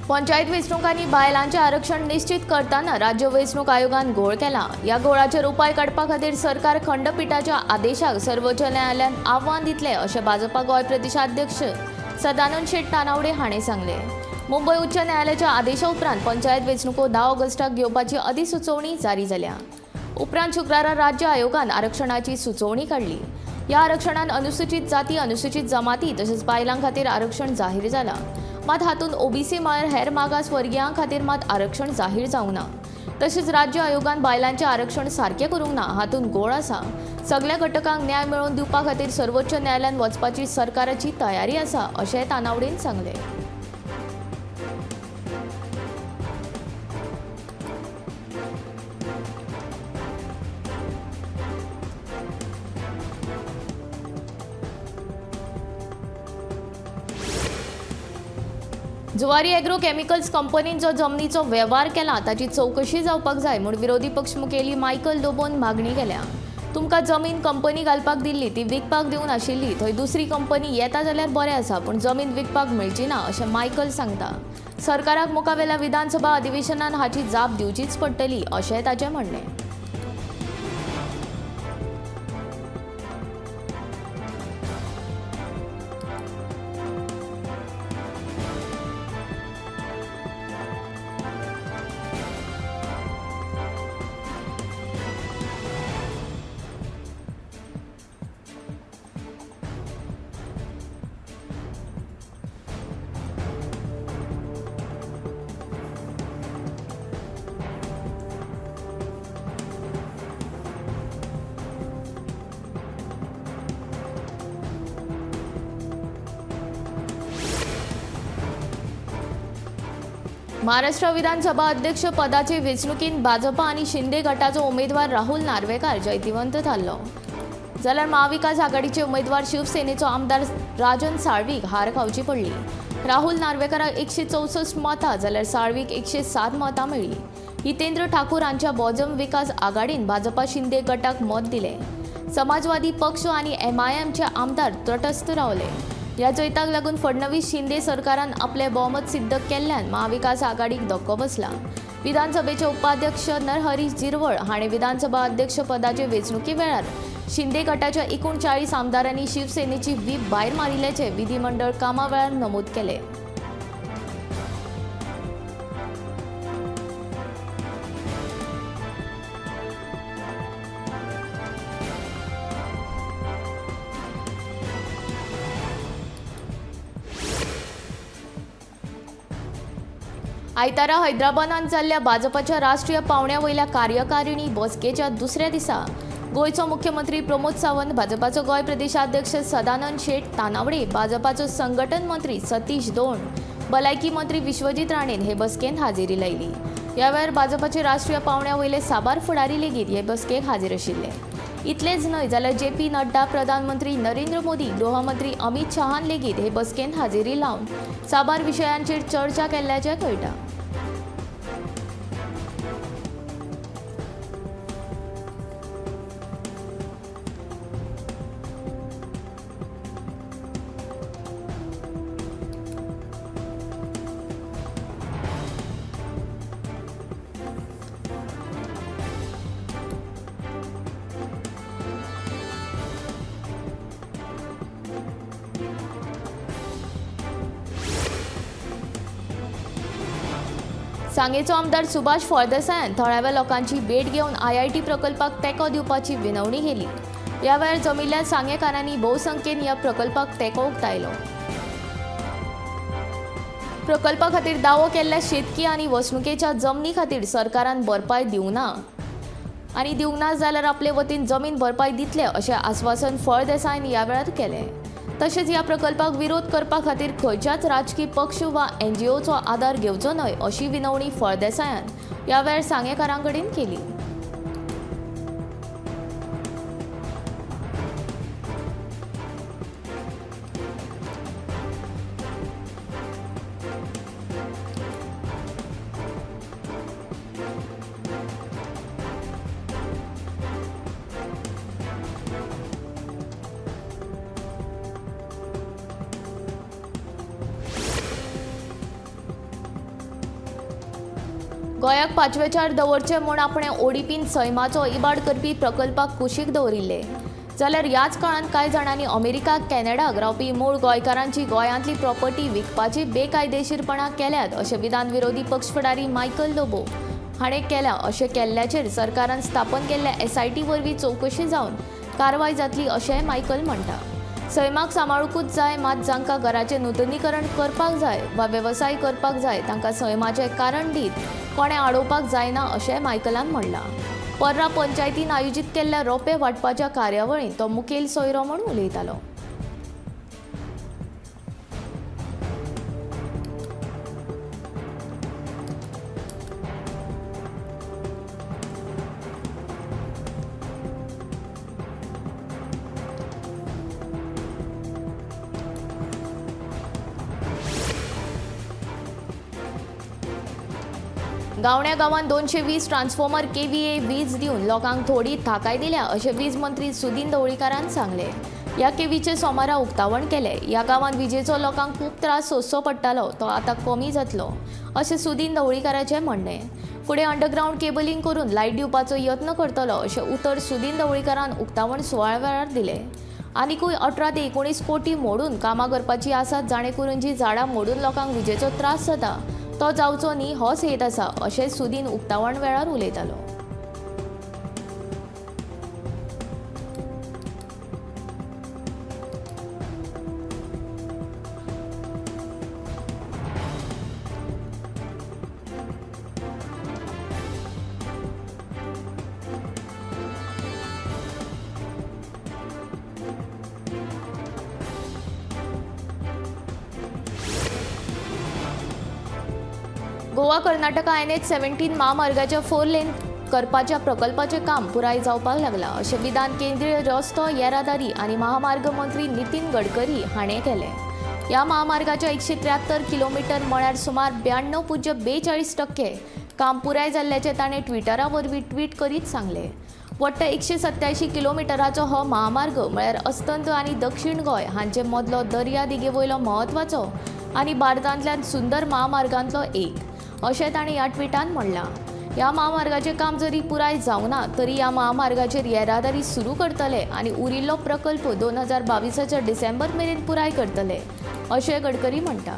पंचायत वेंचणुकांनी बायलांचें आरक्षण निश्चित करतना राज्य वेंचणूक आयोगान घोळ केला. ह्या घोळाचेर उपाय काडपा खातीर सरकार खंडपिठाच्या आदेशाक सर्वोच्च न्यायालयान आव्हान दितले अशें भाजपा गोंय प्रदेशाध्यक्ष सदानंद शेट तानावडे हांणी सांगलें. मुंबय उच्च न्यायालयाच्या आदेशा उपरांत पंचायत वेंचणुको 10 ऑगस्टाक घेवपाची अधिसुचोवणी जारी जाल्या. उपरांत शुक्रारा राज्य आयोगान आरक्षणाची सुचोवणी काडली. ह्या आरक्षणान अनुसूचित जाती, अनुसूचित जमाती तशेंच बायलां खातीर आरक्षण जाहीर जाला. मात हातूंत ओबीसी म्हळ्यार हेर मागास वर्गियां खातीर मात आरक्षण जाहीर जावंक ना. तशेंच राज्य आयोगान बायलांचें आरक्षण सारकें करूंक ना, हातूंत गोळ आसा. सगल्या घटकांक न्याय मेळोवन दिवपा खातीर सर्वोच्च न्यायालयांत वचपाची सरकाराची तयारी आसा अशेंय तानावडेन सांगलें. जुवारी एग्रो केमिकल्स कंपनीन जो जमनीचो वेव्हार केला ताची चवकशी जावपाक जाय म्हूण विरोधी पक्ष मुखेली मायकल लोबोन मागणी केल्या. तुमकां जमीन कंपनी घालपाक दिल्ली ती विकपाक दिवंक नाशिल्ली, थंय दुसरी कंपनी येता जाल्यार बरें आसा, पूण जमीन विकपाक मेळची ना अशें मायकल सांगता. सरकाराक मुखावेल्या विधानसभा अधिवेशनान हाची जाप दिवचीच पडटली अशें ताचें म्हणणें. महाराष्ट्र विधानसभा अध्यक्ष पदाचे वेंचणुकींत भाजपा आनी शिंदे गटाचो उमेदवार राहुल नार्वेकार जैतिवंत थारलो. जाल्यार महाविकास आघाडीचे उमेदवार शिवसेनेचो आमदार राजन साळवीक हार खावची पडली. राहुल नार्वेकाराक 164 मतां जाल्यार साळवीक 107 मतां मेळ्ळीं. हितेंद्र ठाकूर हांच्या बहुजन विकास आघाडीन भाजपा शिंदे गटाक मत दिलें. समाजवादी पक्ष आनी एमआयएमचे आमदार तटस्थ रावले. ह्या जैताक लागून फडणवीस शिंदे सरकारान आपले बहुमत सिद्ध केल्ल्यान महाविकास आघाडीक धक्को बसला. विधानसभेचे उपाध्यक्ष नरहरी जिरवळ हाणें विधानसभा अध्यक्ष पदाचे वेंचणुके वेळार शिंदे गटाच्या एकूण 40 आमदारांनी शिवसेनेची व्हीप भायर मारिल्ल्याचें विधिमंडळ कामा वेळार नमूद केलें. आयतारा हैदराबादांत जाल्ल्या भाजपाच्या राष्ट्रीय पावंड्या वयल्या कार्यकारिणी बसकेच्या दुसऱ्या दिसा गोंयचो मुख्यमंत्री प्रमोद सावंत, भाजपाचो गोंय प्रदेशाध्यक्ष सदानंद शेट तानावडे, भाजपाचो संघटन मंत्री सतीश दोण, भलायकी मंत्री विश्वजीत राणेन हे बसकेंत हाजेरी लायली. ह्या वेळार भाजपाचे राष्ट्रीय पावंड्या वयले साबार फुडारी लेगीत हे बसकेक हाजीर आशिल्ले. इतलेंच न्हय जाल्यार जे पी नड्डा, प्रधानमंत्री नरेंद्र मोदी, गृहमंत्री अमित शहान लेगीत हे बसकेंत हाजेरी लावन साबार विशयांचेर चर्चा केल्ल्याचें कळटा. सांगेचो आमदार सुभाष फळदेसायान थळाव्या लोकांची भेट घेवन आयआयटी प्रकल्पाक तेंको दिवपाची विनवणी केली. ह्या वेळार जमिल्ल्या सांगेकारांनी भोवसंख्येन ह्या प्रकल्पाक तेंको उक्तायलो. प्रकल्पा खातीर दावो केल्ल्या शेतकी आनी वसणुकेच्या जमनी खातीर सरकारान भरपाय दिवंक ना आनी दिवंक ना जाल्यार आपले वतीन जमीन भरपाय दितले अशें आस्वासन फळदेसायन ह्या वेळार केलें. तशेंच ह्या प्रकल्पाक विरोध करपा खातीर खंयच्याच राजकी पक्ष वा एनजीओचो आदार घेवचो न्हय अशी विनवणी फळदेसायान ह्या वेळार सांगेकारां कडेन केली. गोंयाक पांचवेचार दवरचे म्हूण आपणें ओडीपीन सैमाचो इबाड करपी प्रकल्पाक कुशीक दवरिल्ले. जाल्यार ह्याच काळांत कांय जाणांनी अमेरिका, कॅनडाक रावपी मूळ गोंयकारांची गोंयांतली प्रॉपर्टी विकपाची बेकायदेशीरपणां केल्यात अशें विधान विरोधी पक्ष फुडारी मायकल लोबो हाणें केलां. अशें केल्ल्याचेर सरकारान स्थापन केल्ल्या एसआयटी वरवीं चवकशी जावन कारवाय जातली अशेंय मायकल म्हणटा. सैमाक सांबाळुकूच जाय, मात जांकां घराचें नुतनीकरण करपाक जाय वा वेवसाय करपाक जाय तांकां सैमाचें कारण दीत कोणें आडोवपाक जायना अशेंय मायकलान म्हणलां. पर्रा पंचायतीन आयोजीत केल्ल्या रोपे वांटपाच्या कार्यावळींत तो मुखेल सोयरो म्हूण उलयतालो. गावण्या गांवांत 220 ट्रान्सफॉर्मर केव्हीए वीज दिवन लोकांक थोडी थाकाय दिल्या अशें वीज मंत्री सुदिन ढवळीकारान सांगलें. ह्या केव्हीचें सोमारा उक्तावण केलें. ह्या गांवांत विजेचो लोकांक खूब त्रास सोंसचो पडटालो तो आतां कमी जातलो अशें सुदिन ढवळीकाराचें म्हणणें. फुडें अंडरग्रावंड केबलिंग करून लायट दिवपाचो यत्न करतलो अशें उतर सुदिन ढवळीकारान उक्तावण सुवाळ्या वेळार दिलें. आनिकूय 18 ते 19 कोटी मोडून कामां करपाची आसात, जाणें करून जी झाडां मोडून लोकांक विजेचो त्रास जाता तो जावचो न्ही होच हेत आसा अशें सुदिन उक्तावण वेळार उलयतालो. गोवा कर्नाटका NH-17 म्हामार्गाच्या 4 लेन करपाच्या प्रकल्पाचें काम पुराय जावपाक लागलां अशें विधान केंद्रीय रस्तो येरादारी आनी महामार्ग मंत्री नितीन गडकरी हाणें केलें. ह्या म्हामार्गाच्या 173 किलोमिटर म्हळ्यार सुमार 92.42% काम पुराय जाल्ल्याचें ताणें ट्विटरा वरवीं ट्वीट करीत सांगलें. वट्ट 187 किलोमिटराचो हो म्हामार्ग म्हळ्यार अस्तंत आनी दक्षिण गोंय हांचे मदलो दर्या देगे वयलो म्हत्वाचो आनी भारतांतल्यान सुंदर म्हामार्गांतलो एक अशें ताणें ह्या ट्विटान म्हणलां. ह्या म्हामार्गाचें काम जरी पुराय जावंक ना तरी ह्या म्हामार्गाचेर येरादारी सुरू करतले आनी उरिल्लो प्रकल्प 2022 डिसेंबर मेरेन पुराय करतले अशें गडकरी म्हणटा.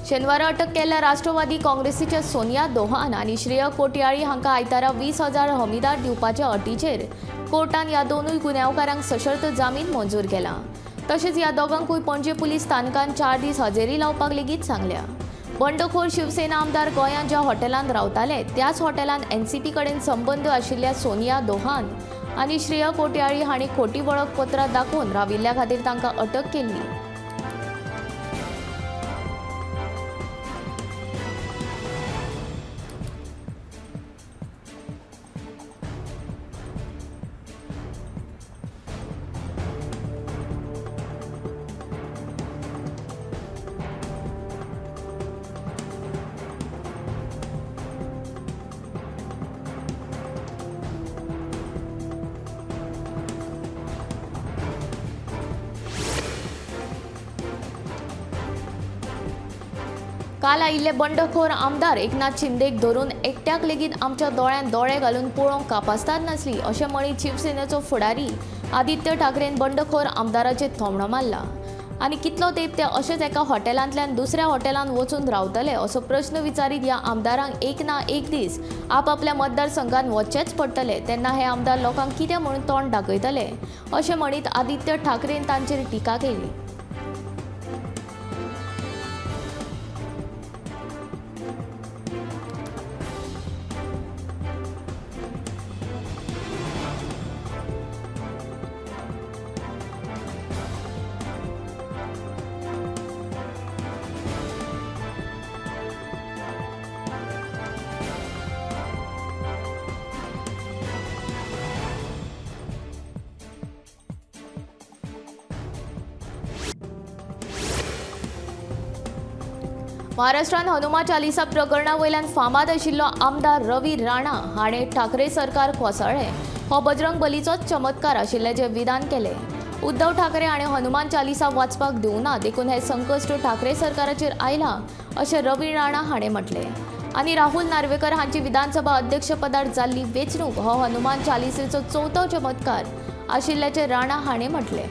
शेनवारा अटक केल्ल्या राष्ट्रवादी काँग्रेसीच्या सोनिया दोहान आनी श्रेय कोटयाळी हांकां आयतारा 20,000 हमीदार दिवपाच्या अटीचेर कोर्टान ह्या दोनूय गुन्यांवकारांक सशर्त जामीन मंजूर केला. तशेंच ह्या दोगांकूय पणजे पुलीस स्थानकान 4 दीस हजेरी लावपाक लेगीत सांगल्या. बंडखोर शिवसेना आमदार गोंयांत ज्या हॉटेलांत रावताले त्याच हॉटेलांत एनसीपी कडेन संबंद आशिल्ल्या सोनिया दोहान आनी श्रेय कोटयाळी हांणी खोटी वळखपत्रां दाखोवन राविल्ल्या खातीर तांकां अटक केल्ली. काल आयिल्ले बंडखोर आमदार एकनाथ शिंदेक धरून एकट्याक लेगीत आमच्या दोळ्यांत दोळे घालून पळोवंक कापास्ताद नासली अशें म्हणीत शिवसेनेचो फुडारी आदित्य ठाकरेन बंडखोर आमदाराचेर थोमणो मारला आनी कितलो तेंप ते अशेंच एका हॉटेलांतल्यान दुसऱ्या हॉटेलांत वचून रावतले असो प्रश्न विचारीत ह्या आमदारांक एक ना एक दीस आपापल्या मतदारसंघात वचचेंच पडटलें, तेन्ना हे आमदार लोकांक कितें म्हणून तोंड दाखयतले अशें म्हणीत आदित्य ठाकरेन तांचेर टिका केली. महाराष्ट्रांत हनुमान चालिसा प्रकरणा वयल्यान फामाद आशिल्लो आमदार रवी राणा हाणें ठाकरे सरकार कोसळ्ळें हो बजरंग बलीचोच चमत्कार आशिल्ल्याचें विधान केलें. उद्धव ठाकरे हाणें हनुमान चालिसा वाचपाक दिवना देखून हें संकश्ट ठाकरे सरकाराचेर आयलां अशें रवी राणा हाणें म्हटलें. आनी राहुल नार्वेकर हांची विधानसभा अध्यक्षपदार जाल्ली वेंचणूक हो हनुमान चालिसेचो चवथो चमत्कार आशिल्ल्याचें राणा हाणें म्हटलें.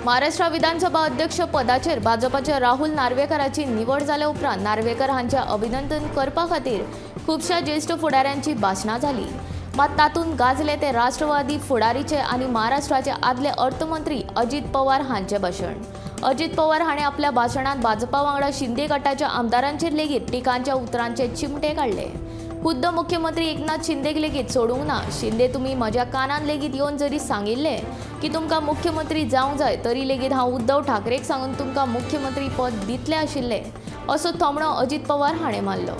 महाराष्ट्र विधानसभा अध्यक्ष पदाचेर भाजपाच्या राहुल नार्वेकराची निवड जाल्या उपरांत नार्वेकर हांचे अभिनंदन करपा खातीर खुबश्या ज्येश्ठ फुडाऱ्यांची भाशणां जाली. मात तातूंत गाजले ते राष्ट्रवादी फुडारीचे आनी महाराष्ट्राचे आदले अर्थमंत्री अजित पवार हांचे भाशण. अजित पवार हाणें आपल्या भाशणांत भाजपा वांगडा शिंदे गटाच्या आमदारांचेर लेगीत टिकांच्या उतरांचे चिमटे काडले. खुद्द मुख्यमंत्री एकनाथ शिंदेक लेगीत सोडूंक ना. शिंदे तुमी म्हज्या कानान लेगीत येवन जरी सांगिल्लें की तुमकां मुख्यमंत्री जावंक जाय तरी लेगीत हांव उद्धव ठाकरेक सांगून तुमकां मुख्यमंत्री पद दितलें आशिल्लें असो थोमणो अजित पवार हाणें मारलो.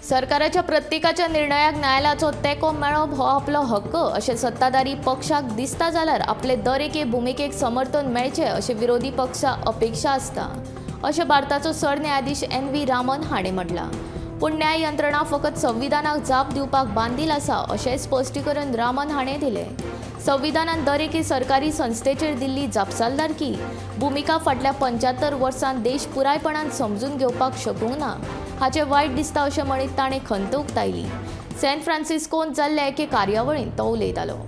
सरकाराच्या प्रत्येकाच्या निर्णयाक न्यायालयाचो तेंको मेळप हो आपलो हक्क अशें सत्ताधारी पक्षाक दिसता जाल्यार आपले दर एके भुमिकेक समर्थन मेळचें अशें विरोधी पक्षा अपेक्षा आसता अशें भारताचो सरन्यायाधीश एन व्ही रामन हाणें म्हटलां. पूण न्याय यंत्रणा फकत संविधानाक जाप दिवपाक बांदील आसा अशें स्पश्टीकरण रामन हाणें दिलें. संविधानान दर एके सरकारी संस्थेचेर दिल्ली जापसालदारकी भुमिका फाटल्या 75 वर्सांत देश पुरायपणान समजून घेवपाक शकूंक ना हाचें वायट दिसता अशें म्हणीत ताणें खंत उक्तायली. सॅन फ्रांसिस्कोंत जाल्ले एके कार्यावळींत तो उलयतालो.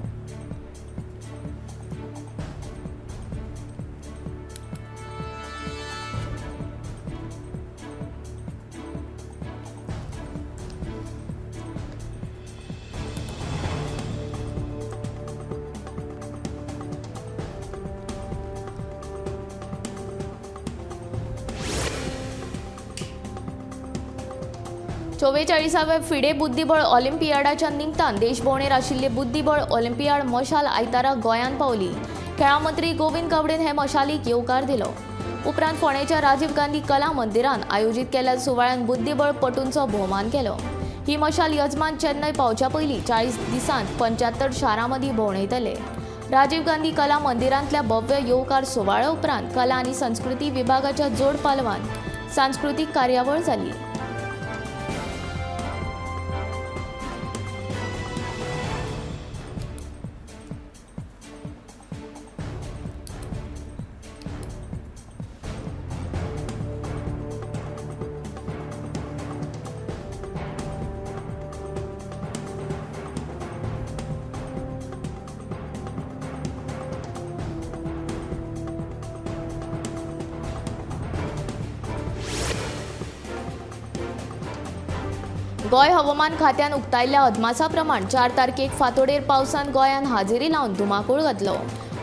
चोवेचाळीसाव्या फिडे बुद्धिबळ ऑलिम्पियाडाच्या निमतान देशभोंवडेर आशिल्ले बुद्धिबळ ऑलिम्पियाड मशाल आयतारा गोंयांत पावली. खेळां मंत्री गोविंद गावडेन हे मशालीक येवकार दिलो. उपरांत फोंडेच्या राजीव गांधी कला मंदिरान आयोजीत केल्ल्या सुवाळ्यान बुद्धिबळ पटूंचो भोवमान केलो. ही मशाल यजमान चेन्नय पावच्या पयलीं 40 दिसांत 75 शारां मदीं भोंवडयतले. राजीव गांधी कला मंदिरांतल्या भव्य येवकार सुवाळ्या उपरांत कला आनी संस्कृती विभागाच्या जोड पालवान सांस्कृतीक कार्यावळ जाली. गोंय हवामान खात्यान उक्तायल्ल्या अदमासा प्रमाण 4 तारखेक फांतोडेर पावसान गोंयांत हाजेरी लावन धुमाकूळ घातलो.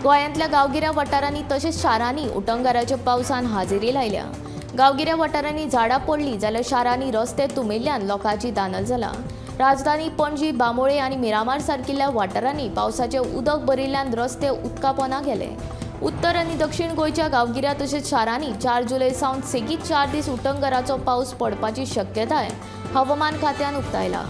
गोंयांतल्या गांवगिऱ्या वाठारांनी तशेंच शारांनी उटंगाराच्या पावसान हाजेरी लायल्या. गांवगिऱ्या वाठारांनी झाडां पडलीं जाल्यार शारांनी रस्ते तुंबिल्ल्यान लोकांची दानल जाला. राजधानी पणजी, बांबोळे आनी मिरामार सारकिल्ल्या वाठारांनी पावसाचें उदक भरिल्ल्यान रस्ते उदका पोंदा गेले. उत्तर आनी दक्षिण गोंयच्या गांवगिऱ्या तशेंच शारांनी 4 जुलय सावन सेगीत 4 दीस उटंगाराचो पावस पडपाची शक्यताय हवामान खात्यान उक्तायला.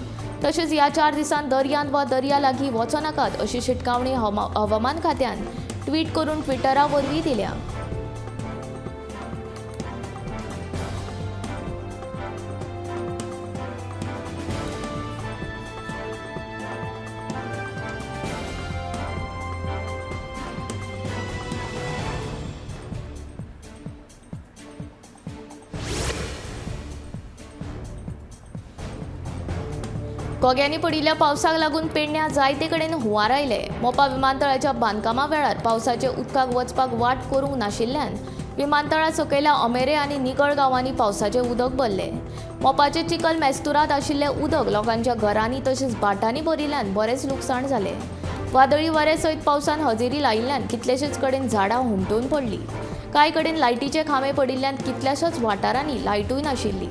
तशेंच ह्या 4 दिसांत दर्यांत वा दर्या लागीं वचो नाकात अशी शिटकावणी हवामान खात्यान ट्वीट करून ट्विटरा वरवीं दिल्या. घोग्यांनी पडिल्ल्या पावसाक लागून पेडण्यां जायते कडेन हुंवार आयले. मोपा विमानतळाच्या बांदकामा वेळार पावसाचे उदकाक वचपाक वाट करूंक नाशिल्ल्यान विमानतळा सकयल्या अमेरे आनी निगळ गांवांनी पावसाचें उदक भरलें. मोपाचे चिखल मेस्तुरांत आशिल्लें उदक लोकांच्या घरांनी तशेंच भाटांनी भरिल्ल्यान बरेंच लुकसाण जालें. वादळी वाऱ्या सयत पावसान हजेरी लायिल्ल्यान कितलेशेच कडेन झाडां हुमटून पडली. कांय कडेन लायटीचे खांबे पडिल्ल्यान कितल्याशाच वाठारांनी लायटूय नाशिल्ली.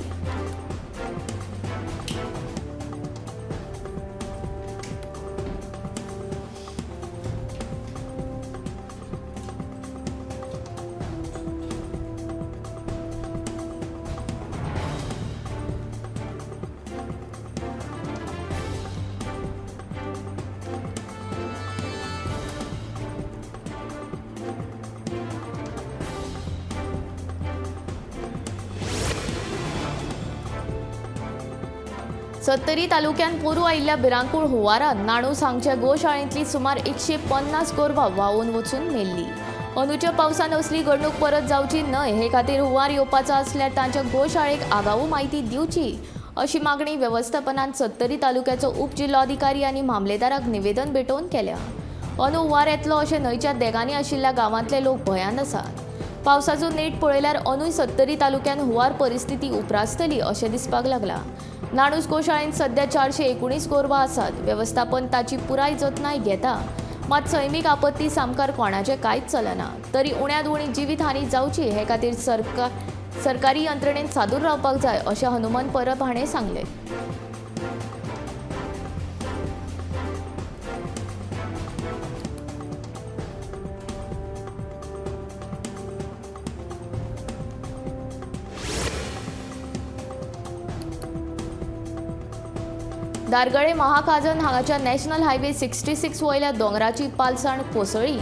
सत्तरी तालुक्यान पोरू आयिल्ल्या भिरांकूळ हुंवारांत नाणूस हांगच्या गोशाळेंतली सुमार 150 गोरवां व्हांवून वचून मेल्ली. अंदूच्या पावसान असली घडणूक परत जावची न्हय हे खातीर हुंवार येवपाचो आसल्यार तांच्या गोशाळेक आगाऊ म्हायती दिवची अशी मागणी वेवस्थापनान सत्तरी तालुक्याचो उपजिल्लोधिकारी आनी मामलेदाराक निवेदन भेटोवन केल्या. अंदू हुंवार येतलो अशें न्हंयच्या देगांनी आशिल्ल्या गांवांतले लोक भंयान आसात. पावसाचो नेट पळयल्यार अंदूय सत्तरी तालुक्यान हुंवार परिस्थिती उप्रासतली अशें दिसपाक लागलां. नाणूस गोशाळेंत सध्या 419 गोरवां आसात. वेवस्थापन ताची पुराय जतनाय घेता, मात सैमीक आपत्ती सामकार कोणाचें कांयच चलना. तरी उण्यांत उणी जिवीत हानी जावची हे खातीर सरकारी यंत्रणेन सादूर रावपाक जाय अशें हनुमंत परब हाणें सांगलें. दारगळे महाखाजन हांगाच्या नॅशनल हायवे 66 वयल्या दोंगराची पालसण कोसळ्ळी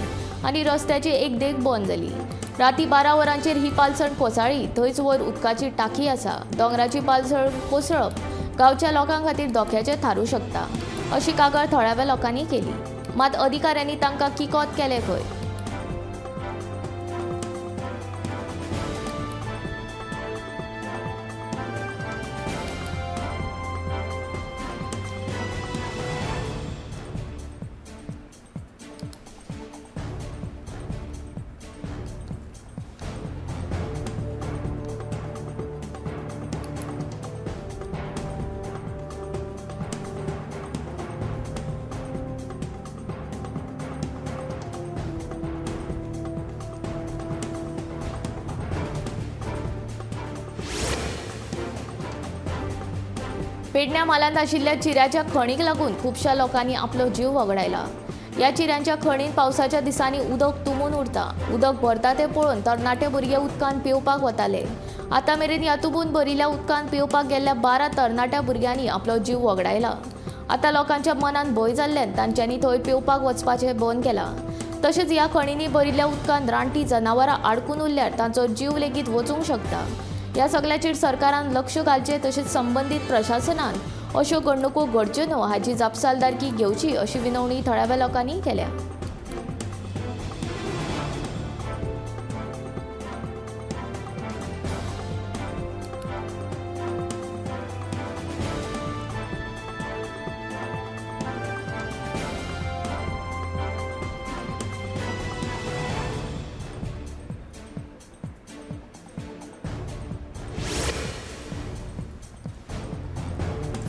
आनी रस्त्याची एक देग बंद जाली. राती 12 वरांचेर ही पालसण कोसळ्ळी. थंयच वयर उदकाची टाकी आसा. दोंगराची पालसण कोसळप गांवच्या लोकां खातीर धोक्याचें थारूं शकता अशी कागाळ थळाव्या लोकांनी केली. मात अधिकाऱ्यांनी तांकां किकोत केलें खंय. पेडण्या म्हालांत आशिल्ल्या चिऱ्याच्या खणीक लागून खुबश्या लोकांनी आपलो जीव वगडायला. ह्या चिऱ्यांच्या खणींत पावसाच्या दिसांनी उदक तुंबून उरता. उदक भरता तें पळोवन तरणाटे भुरगे उदकान पिवपाक वताले. आतां मेरेन ह्या तुंबून भरिल्ल्या उदकान पिवपाक गेल्ल्या 12 तरणाट्या भुरग्यांनी आपलो जीव वगडायला. आतां लोकांच्या मनान भंय जाल्ल्यान तांच्यांनी थंय पिवपाक वचपाचें बंद केलां. तशेंच ह्या खणींनी भरिल्ल्या उदकान रानटी जनावरां आडकून उरल्यार तांचो जीव लेगीत वचूंक शकता. ह्या सगळ्याचेर सरकारान लक्ष घालचें तशेंच संबंदीत प्रशासनान अश्यो घडणुको घडच्यो न्हय हाची जापसालदारकी घेवची अशी विनवणी थळाव्या लोकांनी केल्या.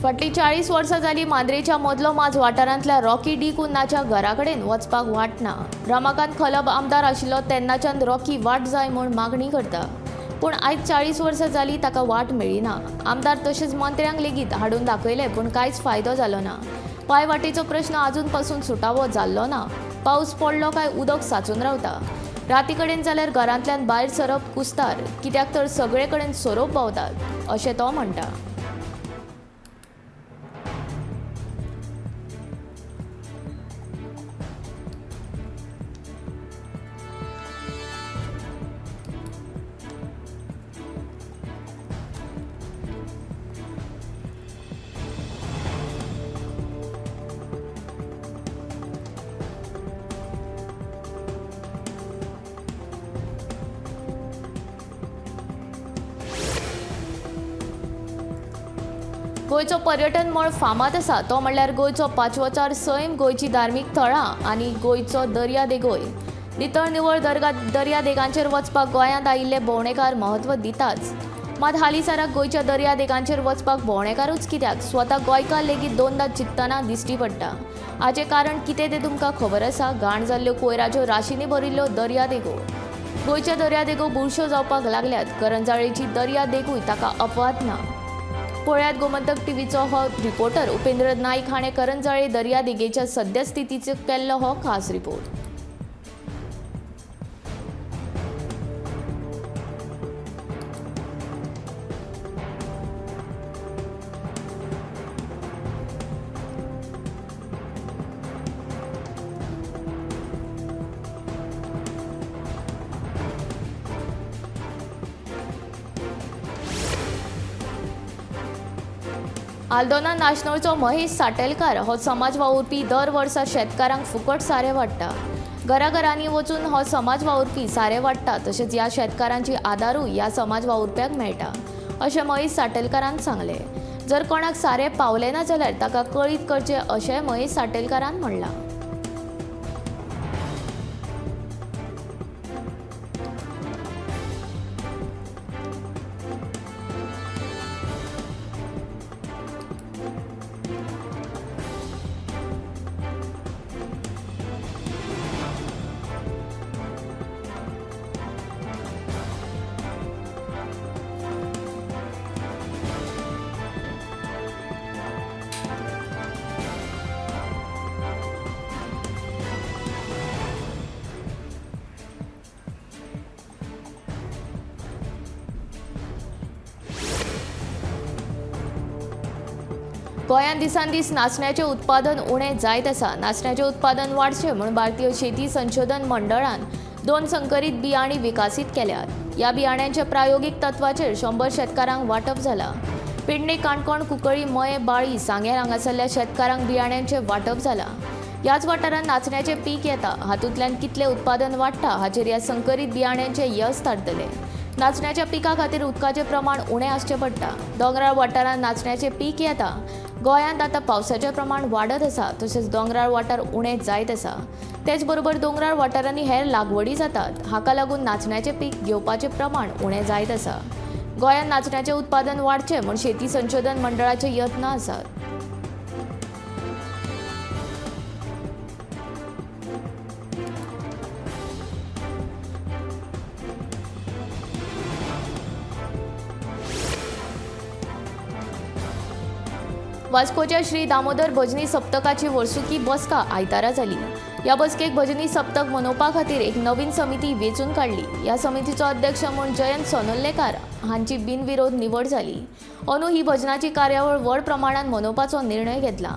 फाटलीं 40 वर्सां जाली मांद्रेच्या मदलो माज वाठारांतल्या रॉकी डी कुन्नाच्या घरा कडेन वचपाक वाट ना. रमाकांत खलप आमदार आशिल्लो तेन्नाच्यान रॉकी वाट जाय म्हूण मागणी करता, पूण आयज 40 वर्सां जाली ताका वाट मेळ्ळी ना. आमदार तशेंच मंत्र्यांक लेगीत हाडून दाखयले, पूण कांयच फायदो जालो ना. पांयवाटेचो प्रश्न आजून पासून सुटावो जाल्लो ना. पावस पडलो काय उदक साचून रावता. राती कडेन जाल्यार घरांतल्यान भायर सरप कुस्तार, कित्याक तर सगळे कडेन सोरोप भोंवतात अशें तो म्हणटा. गोंयचो पर्यटन मळ फामाद आसा तो म्हणल्यार गोंयचो पांचवोचार सैम, गोंयची धार्मीक थळां आनी गोंयचो दर्यादेगोय। नितळ निवळ दर्यादेगांचेर वचपाक गोंयांत आयिल्ले भोंवडेकार म्हत्व दिताच, मात हालींसराक गोंयच्या दर्यादेगांचेर वचपाक भोंवडेकारूच कित्याक स्वता गोंयकार लेगीत दोनदा चिंततना दिश्टी पडटा। हाचें कारण कितें तें तुमकां खबर आसा। घाण जाल्ल्यो कोयराच्यो राशींनी भरिल्ल्यो दर्यादेगो। गोंयच्या दर्यादेगो बुरश्यो जावपाक लागल्यात। करंजाळेची दर्यादेगूय ताका अपवाद ना। पळयात गोमंतक टीव्हीचो हो रिपोर्टर उपेंद्र नाईक हाणें करंजाळे दर्यादेगेच्या सद्यस्थितीचो केल्लो हो खास रिपोर्ट। आल्दोना नाशनोळचो महेश साटेलकार हो समाज वावुरपी दर वर्सा शेतकारांक फुकट सारें वाडटा। घराघरांनी वचून हो समाज वावुरपी सारें वाडटा, तशेंच ह्या शेतकारांची आदारूय ह्या समाज वावुरप्याक मेळटा अशें महेश साटेलकारान सांगलें। जर कोणाक सारें पावलें ना जाल्यार ताका कळीत करचें अशें महेश साटेलकारान म्हणलां। गोंयांत दिसान दीस नाचण्याचें उत्पादन उणें जायत आसा। नाचण्याचें उत्पादन वाडचें म्हूण भारतीय शेती संशोधन मंडळान 2 संकरीत बियाणी विकसीत केल्यात। ह्या बियाण्यांच्या प्रायोगीक तत्वाचेर 100 शेतकारांक वांटप जालां। पेडणे, काणकोण, कुंकळी, मयें, बाळी, सांगें हांगासरल्या शेतकारांक बियाण्यांचें वांटप जालां। ह्याच वाठारांत नाचण्याचें पीक येता, हातूंतल्यान कितलें उत्पादन वाडटा हाचेर ह्या संकरीत बियाण्यांचें यश थारतलें। नाचण्याच्या पिका खातीर उदकाचें प्रमाण उणें आसचें पडटा। दोंगराळ वाठारांत नाचण्याचें पीक येता। गोंयांत आतां पावसाचें प्रमाण वाडत आसा, तशेंच दोंगराळ वाठार उणें जायत आसा। तेच बरोबर दोंगराळ वाठारांनी हेर लागवडी जातात, हाका लागून नाचण्याचें पीक घेवपाचें प्रमाण उणें जायत आसा। गोंयांत नाचण्याचें उत्पादन वाडचें म्हूण शेती संशोधन मंडळाचे यत्न आसात। वास्कोच्या श्री दामोदर भजनी सप्तकाची वर्सुकी बसका आयतारा जाली। ह्या बसकेक भजनी सप्तक मनोवपा खातीर एक नवीन समिती वेंचून काडली। ह्या समितीचो अध्यक्ष म्हूण जयंत सोनोल्लेकार हांची बिनविरोध निवड जाली। अंदू ही भजनाची कार्यावळ व्हड प्रमाणात मनोवपाचो निर्णय घेतला।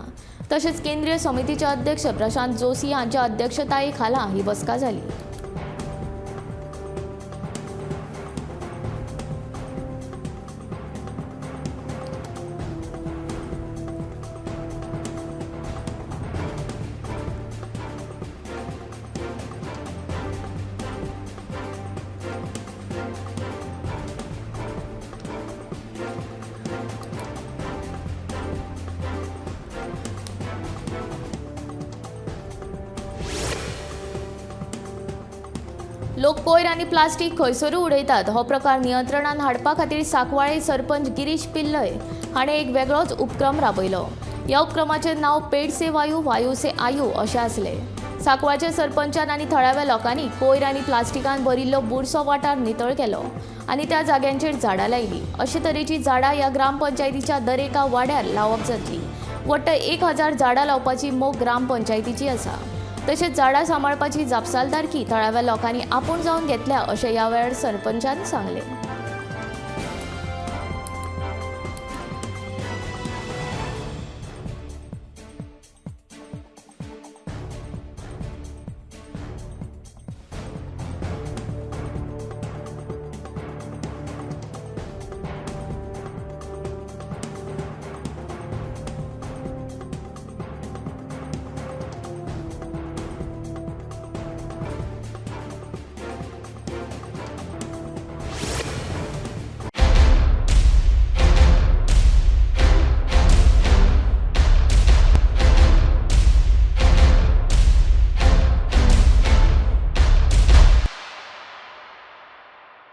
तशेंच केंद्रीय समितीचे अध्यक्ष प्रशांत जोशी हांच्या अध्यक्षताये खाला ही बसका जाली। लोक कोयर आनी प्लास्टीक खंयसरूय उडयतात। हो प्रकार नियंत्रणान हाडपा खातीर सांकवाळे सरपंच गिरीश पिल्लय हाणें एक वेगळोच उपक्रम राबयलो। ह्या उपक्रमाचें नांव पेड से वायू वायू से आयू अशें आसलें। सांकवाळच्या सरपंचान आनी थळाव्या लोकांनी कोयर आनी प्लास्टिकान भरिल्लो बुरसो वाठार नितळ केलो आनी त्या जाग्यांचेर झाडां लायलीं। अशे तरेची झाडां ह्या ग्रामपंचायतीच्या दरेका वाड्यार लावप जातली। वट्ट 1000 झाडां लावपाची मोख ग्रामपंचायतीची आसा। तशेंच झाडां सांबाळपाची जापसालदारकी थळाव्या लोकांनी आपूण जावन घेतल्या अशें ह्या वेळार सरपंचान सांगलें।